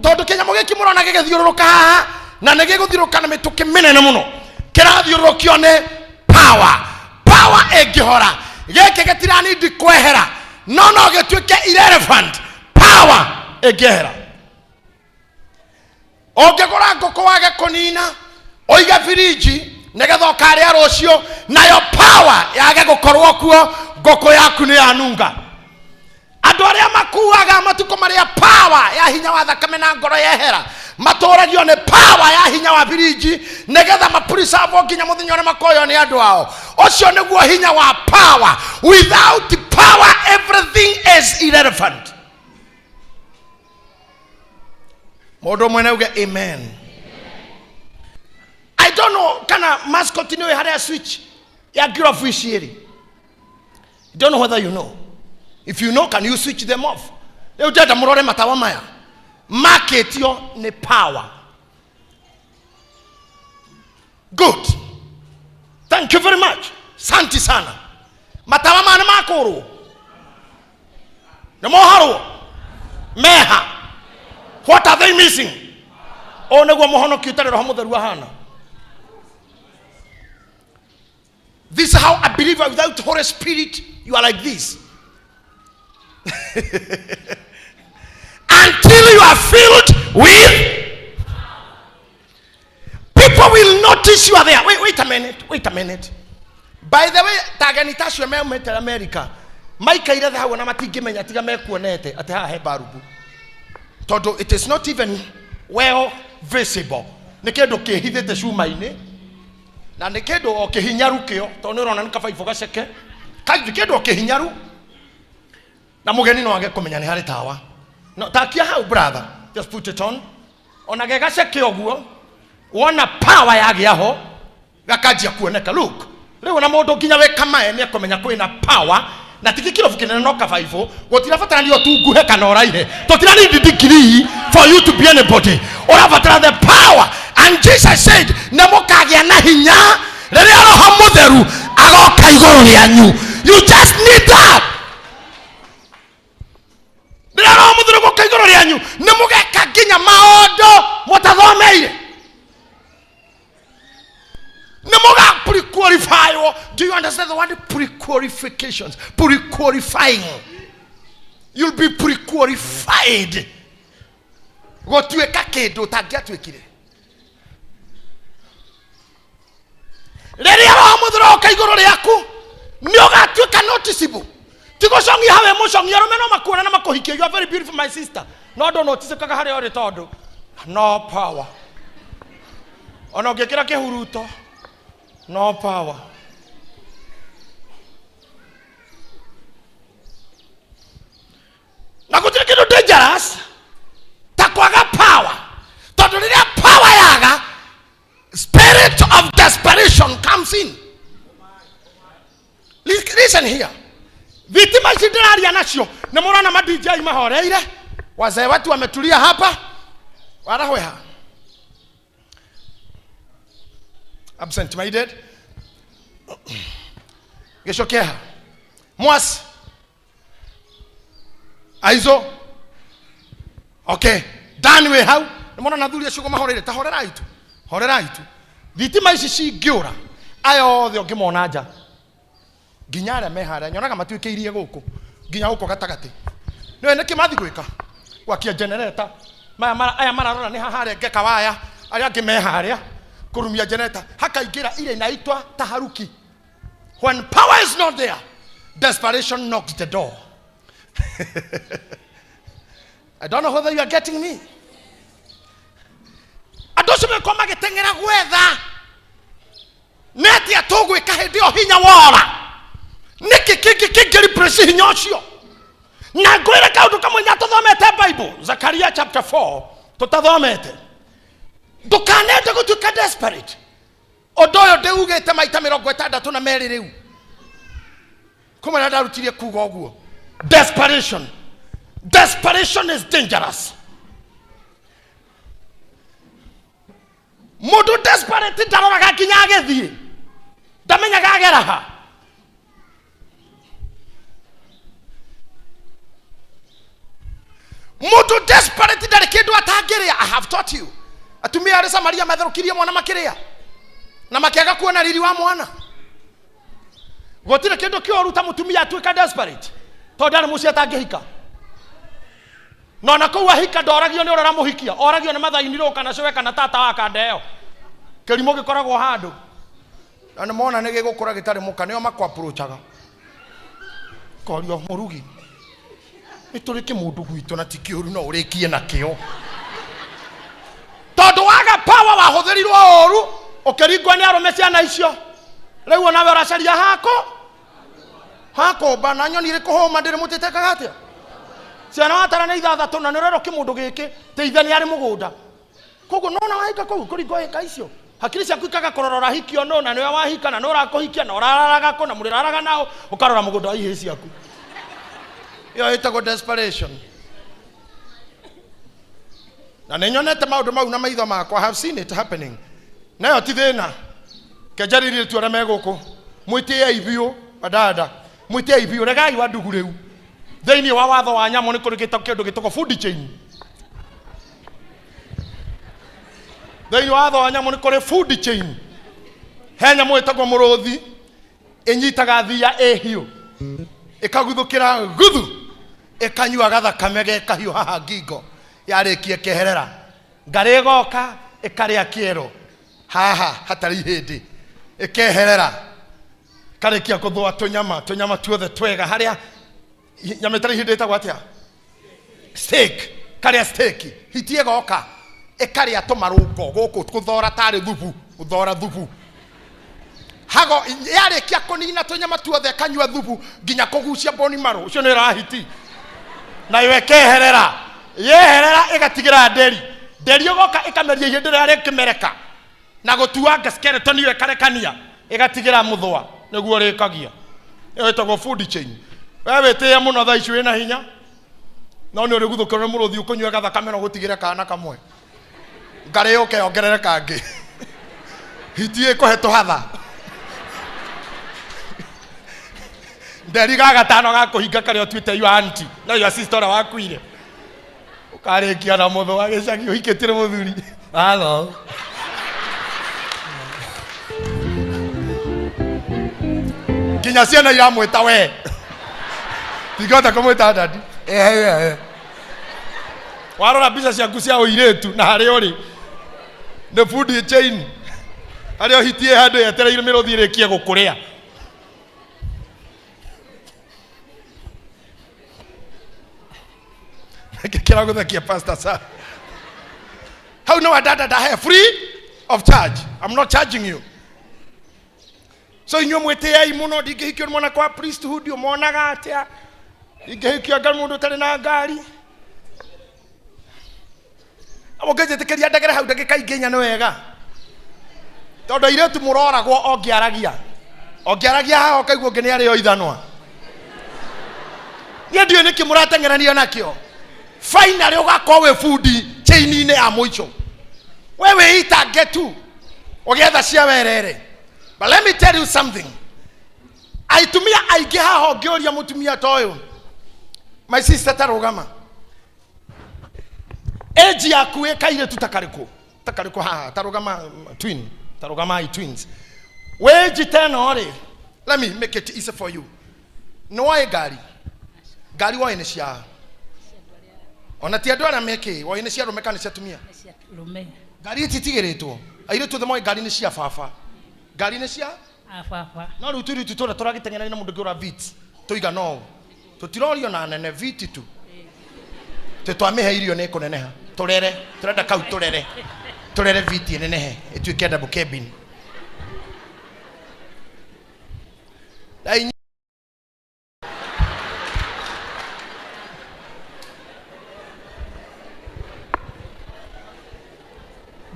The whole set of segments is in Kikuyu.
Tondũ kĩnyamũ gĩkĩ mũrona gĩgĩthiũrũrũka haha na nĩ gĩgũthiũrũrũka na mĩtũkĩ mĩnene mũno, kĩrathiũrũrũkio nĩ power. Power ĩngĩhora, gĩkĩ gĩtiranindi kwehera, no no gĩtuĩke irrelevant power ĩngĩehera. Ũngĩgũra ngũkũ wage kũnina, ũige birinji nĩgetha ũkarĩa rũciũ, nayo power yage gũkorwo kuo, ngũkũ yaku nĩ yanunga. Andũ arĩa makuaga matukũ marĩa power ya hinya wa thakame na ngoro yehera, matũragio nĩ power ya hinya wa birinji nĩgetha mapurisavwo nginya mũthenya ũrĩa makoywo nĩ andũ ao. Ũcio nĩguo hinya wa power. Without power everything is irrelevant. Mũndũ ũmwe nauge amen. I don't know kana mascot nĩ harĩa switch ya ngirobu ici ĩrĩ. I don't know whether you know. If you know, can you switch them off? Rĩu ndĩrenda mũrore matawa maya makĩtio nĩ power. Good, thank you very much, santi sana. Matawa maya nĩ makũrwo, nĩ moharwo meha. What are they missing? Ũũ nĩguo mũhonoki ũtarĩ roho mũtheru ahana. This is how a believer without Holy Spirit, you are like this. Until you are filled with, people will notice you are there. Wait, wait a minute, wait a minute. By the way, tageni tacio meumĩte America, maikaire thĩ hau na matingĩmenya tiga mekuonete atĩ haha he barubu. Tondũ it is not even well visible. Nĩ kĩndũ kĩhithĩte cuma-inĩ, na nĩ kĩndũ o kĩhinyaru kĩo, tondũ nĩ ũrona nĩ kabaibũ gaceke. Nĩ kĩndũ o kĩhinyaru, na mũgeni no age kũmenya nĩ harĩ tawa. No, takia hau brother, just put it on. Ona ge gaceke ũguo, wona power yagĩa ho, gakanjia kuoneka. Look, rĩu ona mũndũ nginya wĩ kamae nĩ ekũmenya kwĩna power, na ti gĩkĩrobu kĩnene no kabaibũ. Gũtirabatarania ũtunguhe kana ũraihe, tũtiranindi degree for you to be anybody. Ũrabatara the power. And Jesus said, nĩ mũkagĩa na hinya rĩrĩa Roho Mũtheru agoka igũrũ rĩanyu. You just need that. Rĩrĩa Roho Mũtheru agoka igũrũ rĩanyu, nĩ mũgeka nginya maũndũ mũtathomeire. Nĩ mũga pre-qualify. Do you understand the word pre-qualifications? Pre-qualifying. You'll be pre-qualified. Gũtuĩka kĩndũ ũtangĩatuĩkire. Rĩrĩa Roho Mũtheru oka igũrũ rĩaku, nĩ ũgatuĩka noticeable. Ti gũcong'ia hawe mũcong'ia, arũme no makuona na makũhikie. You are very beautiful my sister. No ndũ noticekaga harĩa ũrĩ tondũ no power. Ona ũngĩkĩra kĩhuruto, no power. Na gũtirĩ kĩndũ dangerous ta kwaga power, tondũ rĩrĩa power yaga, spirit of desperation comes in. Listen here. Thitima ici ndĩraria nacio nĩ mũrona ma DJ mahoreire, wazee wetu wametulia hapa, warahweha absent minded. Gĩcokeha mwasi aizo. Okay, Dan wĩ hau, nĩ mũrona athuri acio mahoreire, ta horerai tu, horerai tu. Thitima ici cingĩũra, aya othe ũngĩmona nja, nginya arĩa me harĩa nyonaga matuĩkĩirie gũkũ nginya gũkũ gatagatĩ. Nĩũĩ nĩkĩ mathiĩ gwĩka? Gwakia generator. Maya aya mararora nĩ haha harĩa waya, arĩa angĩ me harĩa kũrumia generator, hakaingĩra ile inaitwa taharuki. When power is not there, desperation knocks the door. I don't know whether you are getting me. Andũ acio mekorwo magĩteng'era gwetha nĩ atĩa tũgwĩka hĩndĩ ĩyo hinya wora, nĩkĩ kĩngĩ kĩngĩ replace hinya ũcio. Na ngwĩre kaũndũ kamwe nya tũthomete Bible, Zakaria chapter 4, tũtathomete. Ndũkanende gũtuĩka desperate. Ũndũ ũyũ ndĩugĩte maita mĩrongo ĩtandatũ na merĩ rĩu, kuma rĩrĩa ndarutirie kuga ũguo. Desperation, desperation is dangerous. Mũndũ desperate ndaroraga nginya agĩthiĩ, ndamenyaga agera ha. Mũndũ desperate ndarĩ kĩndũ atangĩ Matangĩrĩa, I have taught you. Atumia arĩa Samaria matherũkirie mwana makĩrĩa na makĩaga kuona riri wa mwana. Gũtirĩ kĩndũ kĩũru ta mũtumia atuĩka desperate tondũ ndarĩ mũciĩ atangĩhika. Na ona kũu ahika ndoragio nĩ ũrĩa ũramũhikia, oragio nĩ mathainirwo kana cũwe kana tata wa kanda ĩyo. Kĩrimũ gĩkoragwo handũ na nĩ mona nĩ gĩgũkũra gĩtarĩ mũka, nĩo makũ-approachaga. Korio mũrugi, nĩ tũrĩ kĩmũndũ gwitũ na ti kĩũru no ũrĩkie nakĩo. Tondũ waga power wahũthĩrirwo ũru ũkĩringwo nĩ arũme ciana icio. Rĩu onawe ũracaria hako hakũmba na nyoni ĩrĩ kũhũma ndĩrĩ mũtĩtekaga atĩa? Ciana watara nĩ ithathatũ na nĩ ũrerwo kĩmũndũ gĩkĩ tĩ ithe nĩ arĩ mũgũnda. Koguo nona wahika kũu kũringwo ĩka icio. Hakiri ciaku ikaga kũrora ũrahikio nũ na nĩwe wahika na nũ ũrakũhikia na ũrararaga kũ na mũrĩraraga nao ũkarora mũgũnda wa ihĩĩ ciaku. Ĩyo ĩtagwo desperation. Na nĩ nyonete maũndũ mau na maitho makwa. I have seen it happening. Nayo ti thĩna. Kenjarĩrie tu arĩa me gũkũ. Mwĩtĩei biũ adada. Mwĩtĩei biũ regai wa ndugu rĩu. Thĩinĩ wa watho wa nyamũ nĩ kũrĩ kĩndũ gĩtagwo food chain. Thĩinĩ wa watho wa nyamũ nĩ kũrĩ food chain. He nyamũ ĩtagwo mũrũthi ĩnyitaga thia ĩ hiũ ĩkaguthũkĩra guthu ĩkanyua gathakame ge kahiũ haha ngingo yarĩkia ĩkeherera ngarĩ ĩgoka ĩkarĩa kĩero haha hatarĩ ihĩndĩ ĩkeherera karĩkia gũthũa tũnyama tũnyama tuothe twega harĩa nyama ĩtarĩ ihĩndĩ ĩtagwo atĩa? Steak. Karĩa steak. Hiti ĩgoka ĩkarĩa tũmarũngo gũkũ gũthora tarĩ thubu gũthora thubu hago yarĩkia kũnina tũnyama tuothe ĩkanyua thubu nginya kũgucia boni marũ ũcio nĩ rahiti nayo ĩkeherera yeherera ĩgatigĩra nderi nderi ĩgoka ĩkameria ihĩndĩ rĩrĩa rĩkĩmereka na gũtuanga skeleton ĩyo ĩkarekania ĩgatigĩra mũthũa nĩguo rĩkagia. Ĩyo ĩtagwo food chain. We wĩtĩe mũno thaa ici wĩna hinya no nĩ ũrĩguthũkĩrwo nĩ mũrũthi ũkũnyua gathakame no gũtigĩre kana kamwe ngarĩ yũke yongerere kangĩ hiti ĩkũhe tũhatha nderi ga gatano ga kũhinga karĩa ũtuĩte your auntie na your sister ũrĩa wakuire ũkarĩkia na mũthũa gĩcagi ũhikĩtie nĩ mũthuri. Hello. Nginya ciana iramwĩta we tingĩhota kũmwĩta dadi. Warora mbica ciaku cia ũirĩtu na harĩa ũrĩ nĩ food chain harĩa ũhitie handũ yetereire mĩrũthi ĩrĩkie gũkũrĩa. Kĩragũthekia pastor sir. Hau nĩ wadada ndahe free of charge. I'm not charging you. So inyuĩ mwĩtĩei mũno ndingĩhikio nĩ mwana kwa priesthood ũmonaga atĩa ndingĩhikio anga mũndũ ũtarĩ na ngari. Ũngĩnjĩtĩkĩria ndegere hau ndagĩka ingĩ inya nĩ wega tondũ airĩtu mũroragwo ongĩaragia ongĩaragia haha ũkaigua ũngĩ nĩ arĩo ithanwa. Niĩ ndiũĩ nĩkĩ mũrateng'eranio nakĩo. Finally ũgakorwo wĩ bundi chain-inĩ ya mũico we wĩitange tu ũgĩetha cia werere. But let me tell you something. Aitumia aingĩ haha ũngĩũria mũtumia ta ũyũ, my sister ta rũgama, age yaku ĩ kairĩtu ta karĩkũ ta karĩkũ haha ta rũgama twin ta rũgamai twins wĩnji ta ĩno rĩ, let me make it easy for you. Nĩ woĩ ngari ngari woĩ nĩ cia ona ti andũ arĩa mekĩ woĩ nĩ cia arũme kana nĩ cia atumia? Ngari ititigĩrĩtwo airĩtu othe moĩ ngari nĩ cia baba ngari nĩ cia baba. No rĩu tũirĩtu tũrĩa tũragĩteng'erania na mũndũ ũngĩ ũra vit tũigana ũũ tũtirorio na nene viti tu tĩ twamĩhe irio nĩ ĩkũneneha tũrere tũrenda kau tũrere tũrere viti ĩnenehe ĩtuĩke double cabin. Na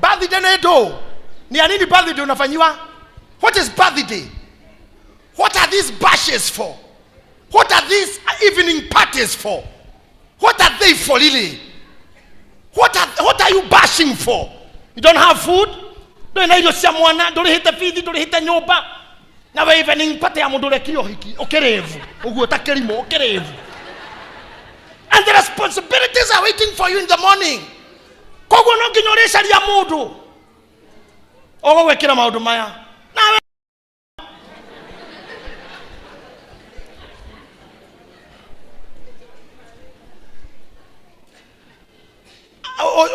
birthday nĩ ndũ ni ya nini birthday unafanyiwa? What is birthday? What are these bashes for? What are these evening parties for? What are they for really? What are you bashing for? You don't have food? Ndũrĩ na irio cia mwana, ndũrĩhĩte bithi, ndũrĩhĩte nyũmba. Na we evening party ya mũndũ ũrekire ũhiki, ũkĩrĩvu. Ũguo ta kĩrimũ, ũkĩrĩvu. And the responsibilities are waiting for you in the morning. Koguo no nginya ũrĩcaria mũndũ ũgũgwĩkĩra maũndũ maya nawe.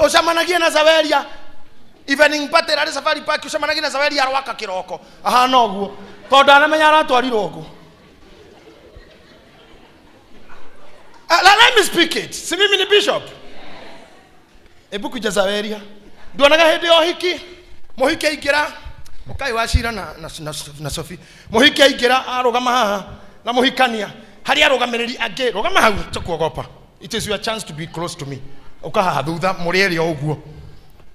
Ũcemanagie na Zaweria evening party rarĩ Safari Park, ũcemanagie na Zaweria arwaka kĩroko ahana ũguo tondũ aramenya aratwarirwo ũguo. Let me speak it. Si mimi ni bishop. Ebu kuja Zaweria. Nduonaga hĩndĩ ya ũhiki, mũhiki aingĩra, ũkai wa cira na Sophie. Mũhiki aingĩra arũgama haha na mũhikania. Harĩ arũgamĩrĩri angĩ, rũgama hau tũkuogopa. It is your chance to be close to me. Ũka haha thutha mũrĩ erĩ o ũguo.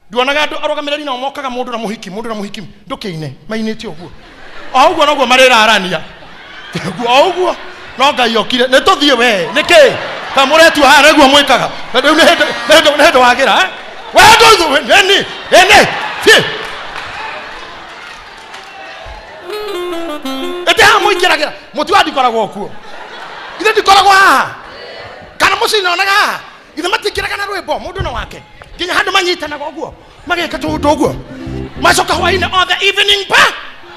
Nduonaga andũ arũgamĩrĩri nao mokaga mũndũ na mũhiki, mũndũ na mũhiki, ndũkĩine, mainĩte ũguo. O ũguo noguo marĩrarania. Ũguo o ũguo no Ngai okire, nĩ tũthiĩ we, nĩkĩ? Ka mũretua haha nĩguo mwĩkaga. Rĩu nĩ hĩndĩ nĩ hĩndĩ nĩ hĩndĩ wagĩra, eh? We ndũthu nĩ nĩ thiĩ. Ĩtĩ haha mũingĩragĩra, mũti wa ndikoragwo kuo. Ithe ndikoragwo haha. Kana mũciĩ nonaga haha. Ithe matingĩraga na rwĩmbo mũndũ na wake. Nginya handũ manyitanaga ũguo. Mageka tũũndũ ũguo. Macoka hwainĩ othe evening pa.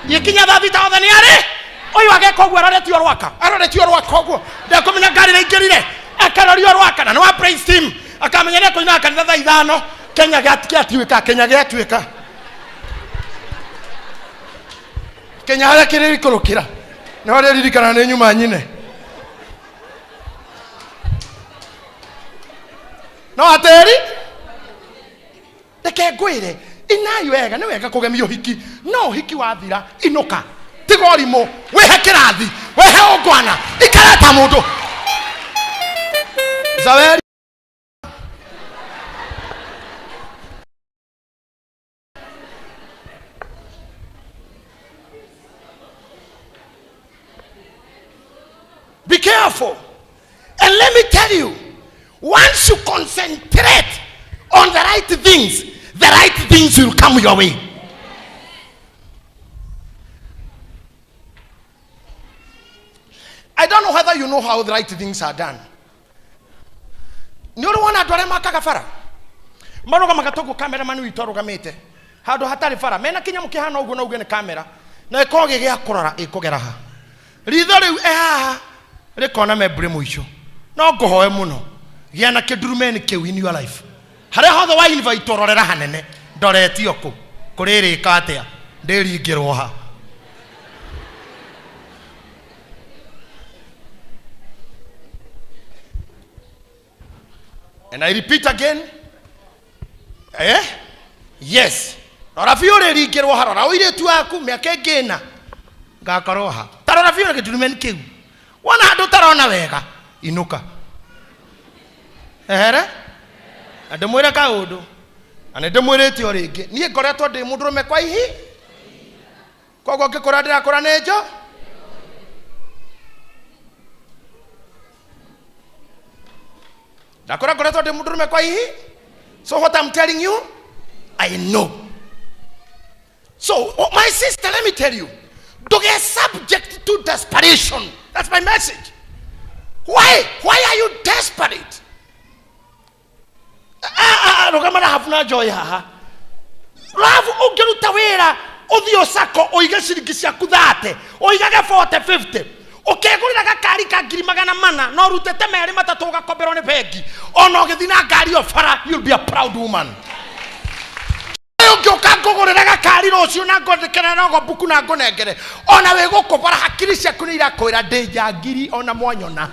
Gĩkinya thaa thita othe nĩ arĩ. Ũyũ ageka ũguo aroretio rwaka. Aroretio rwaka ũguo. Ndekũmenya ngari ĩraingĩrire. Akarorio rwaka na nĩ wa praise team. Akamenya nĩ ekũinaga kanitha thaa ithano. Kenya gĩatuĩka, Kenya gĩatuĩka. Kenya harĩa kĩrĩikũrũkĩra. Nĩ harĩa ririkana nĩ nyuma nyine. No atĩri reke ngwĩre inai wega nĩ wega kũgemia ũhiki no ũhiki wathira inũka tiga ũrimũ wĩhe kĩrathi wĩhe ũngwana ikara ta mũndũ Zaweri. Be careful. And let me tell you, once you concentrate on the right things, the right things will come your way. I don't know whether you know how the right things are done. Nĩ ũrĩ wona andũ arĩa makaga bara marũgamaga toguo cameraman witũ arũgamĩte handũ hatarĩ bara mena kĩnyamũ kĩhana ũguo na uge nĩ kamera na ĩkorwo gĩ gĩa kũrora ĩkũgera ha ritho rĩu e haha rĩkona membure mũico no ngũhoe mũno gĩa na kĩndurumeni kĩu in your life harĩa hothe wa invite rorera hanene ndoretio kũ kũrĩrĩka atĩa ndĩringĩrwo ha. And I repeat again. Eh? Yes. Rora biũ ũrĩringĩrwo ha rora ũirĩtu waku mĩaka ĩngĩ ĩna ngakorwo ha. Ta rora biũ gĩturumeni kĩu. Wona handũ ũtarona wega inũka. Ehere? Na ndĩmwĩre kaũndũ. Na nĩ ndĩmwĩrĩte o rĩngĩ. Niĩ ngoretwo ndĩ mũndũrũme kwa ihi. Koguo ngĩkũra ndĩrakũra nĩ njo. Ndakũra ngoretwo ndĩ mũndũrũme kwa ihi. So what I'm telling you, I know. So, oh, my sister, let me tell you, don't get subject to desperation. That's my message. Why? Why are you desperate? Rũgama na habu na joy haha. Rabu ũngĩruta wĩra ũthiĩ ũcako ũige ciringi ciaku 30 ũigage 40 50 ũkegũrĩra gakari ka ngiri magana mana na ũrutĩte merĩ matatũ ũgakomberwo nĩ bengi ona ũgĩthiĩ na ngari ĩyo bara, you'll be a proud woman. Ũngĩũka ngũgũrĩre gakari rũciũ na ngwandĩkĩre rogo mbuku na ngũnengere ona wĩ gũkũ bara hakiri ciaku nĩ irakwĩra ndĩ njangiri ona mwanyona.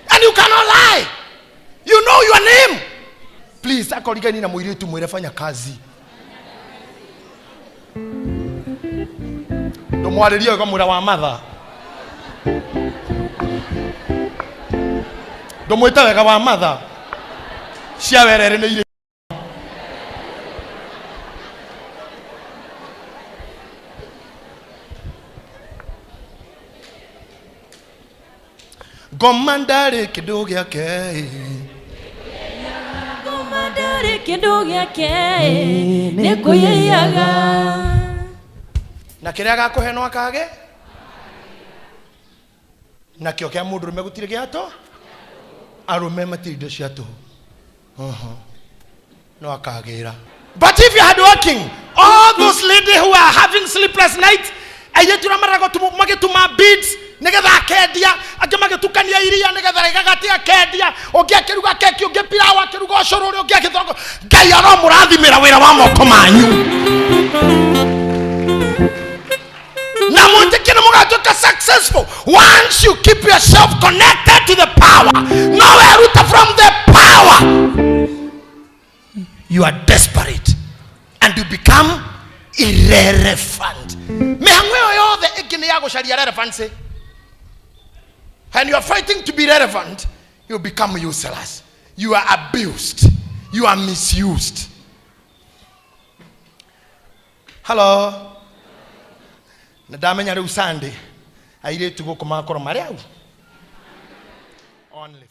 And you cannot lie. You know your name. Please, akorigani na mũirĩtu mwĩre fanya kazi. Ndũmwarĩrie wega mwĩra wa matha. Ndũmwĩte wega wa matha. Cia werere nĩ irĩ. Ngoma ndarĩ kĩndũ gĩake. Ngoma ndarĩ kĩndũ gĩake nĩ kwĩyaga. Na kĩrĩa agakũhe no akage nakĩo kĩa mũndũrũme gũtirĩ gĩato. Arũme matirĩ indo cia tũhũ. No akagĩra. But if you are working, all those ladies who are having sleepless nights, airĩtu arĩa magĩtuma beads nĩgetha akendia, angĩ magĩtukania iria nĩgetha igagati akendia, ũngĩ akĩruga keki, ũngĩ pilau akĩruga ũcũrũ, ũrĩa ũngĩ agĩthongo. Ngai aromũrathimĩra wĩra wa moko manyu. Na mwĩtĩkie nĩ mũgatuĩka successful once you keep yourself connected to the power. No weruta from the power. You are desperate and you become irrelevant. Mĩhang'o ĩyo yothe ĩngĩ nĩ ya gũcaria relevancy. When you are fighting to be relevant, you become useless. You are abused. You are misused. Hello. Na ndamenya rĩu Sunday airĩtu gũkũ magakorwo marĩ au. Only.